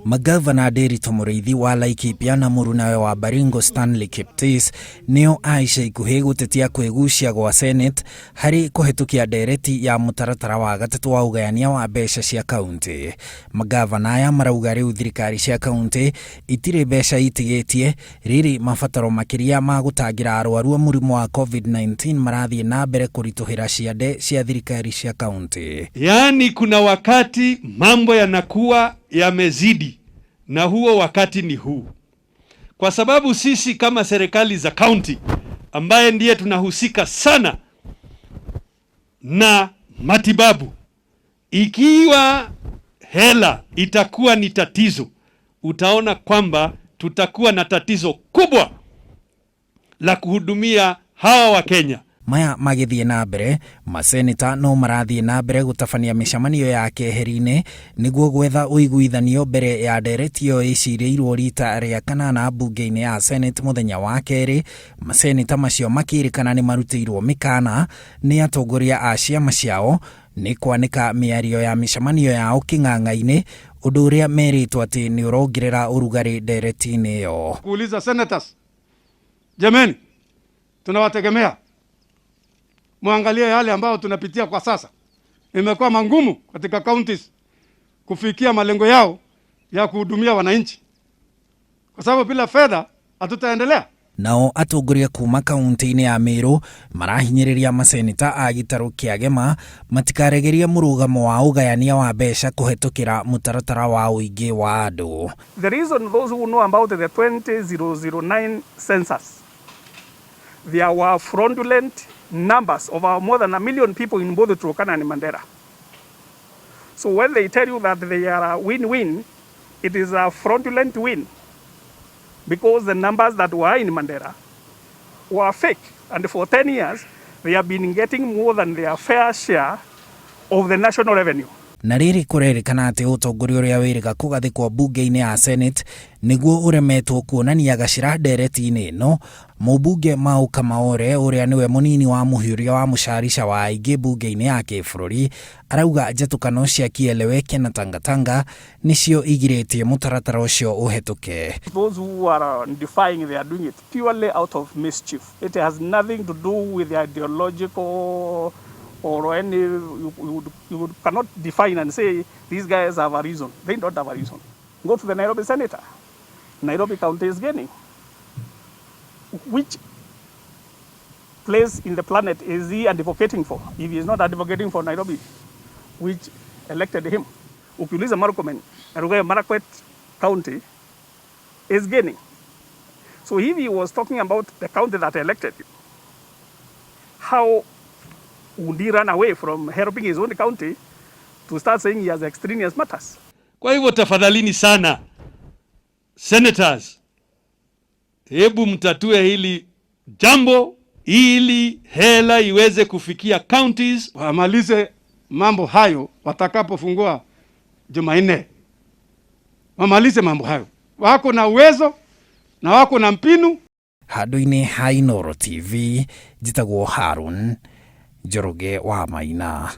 Magavana Ndiritu Mũrĩithi wa Laikipia na mũrunawe wa Baringo Stanley Kiptis nĩo a ica ikuhĩ gũtetia kwĩgucia gwa Senate harĩ kũhetũkia ndereti ya mũtaratara wa gatatũ wa ũgayania wa mbeca cia kauntĩ. Magavana aya marauga rĩu thirikari cia kauntĩ itirĩ mbeca itigĩtie rĩrĩ mabataro makĩria ma gũtangĩra arwaru a mũrimũ wa COVID-19 marathiĩ na mbere kũritũhĩra ciande cia thirikari cia kauntĩ. Yaani kuna wakati mambo yanakuwa yamezidi, na huo wakati ni huu, kwa sababu sisi kama serikali za kaunti ambaye ndiye tunahusika sana na matibabu, ikiwa hela itakuwa ni tatizo, utaona kwamba tutakuwa na tatizo kubwa la kuhudumia hawa Wakenya. Maya magĩthiĩ na mbere, maseneta no marathiĩ na mbere gũtabania mĩcemanio ya keheri-inĩ nĩguo gwetha ũiguithanio mbere ya ndereti ĩyo ĩcirĩirwo rita rĩa kanana mbunge-inĩ ya Senate mũthenya wa kerĩ. Maseneta macio makĩrĩkana nĩ marutĩirwo mĩkana nĩ atongoria a ciama ciao nĩ kwanĩka mĩario ya mĩcemanio yao kĩng'ang'a-inĩ, ũndũ ũrĩa merĩtwo atĩ nĩ ũrongerera ũrugarĩ ndereti-inĩ ĩyo. Kuuliza senators, jameni, tunawategemea muangalie yale ambayo tunapitia kwa sasa. Imekuwa mangumu katika counties kufikia malengo yao ya kuhudumia wananchi, kwa sababu bila fedha hatutaendelea. Nao atongoria kuma kaunti-inĩ ya Meru marahinyĩrĩria maseneta a gĩtarũ kĩa Gema matikaregerie mũrũgamo wa ũgayania wa mbeca kũhetũkĩra mũtaratara wa ũingĩ wa andũ. The reason, those who know about the 2009 census, there were fraudulent numbers of more than 1 million people in both Turkana and Mandera. So when they tell you that they are a win-win, it is a fraudulent win because the numbers that were in Mandera were fake. And for 10 years, they have been getting more than their fair share of the national revenue. Na rĩrĩ kũrerĩkana atĩ ũtongoria ũrĩa wĩrĩga kũgathĩkwo mbunge-inĩ ya Senate nĩguo ũremetwo kuonania gacĩra ndereti-inĩ ĩno. Mũmbunge Mau Kamaore, ũrĩa nĩwe mũnini wa mũhiũria wa mũcarica wa aingĩ mbunge-inĩ ya kĩbũrũri, arauga njatũkano cia Kieleweke na Tangatanga nĩcio igirĩtie mũtaratara ũcio ũhetũke. Those who are defying, they are doing it purely out of mischief. It has nothing to do with the ideological or any, you cannot define and say these guys have a reason. They don't have a reason. Go to the Nairobi senator. Nairobi County is gaining. Which place in the planet is he advocating for, if he is not advocating for Nairobi, which elected him? Ukiuliza Murkomen, Elgeyo Marakwet County is gaining. So if he was talking about the county that elected him, how would he run away from helping his own county to start saying he has extraneous matters? Kwa hivyo tafadhalini sana senators, hebu mtatue hili jambo ili hela iweze kufikia counties. Wamalize mambo hayo watakapofungua Jumanne, wamalize mambo hayo. Wako na uwezo na wako na mbinu. Handũ-inĩ ha Inooro TV, njĩtagwo Harun Njoroge wa Maina.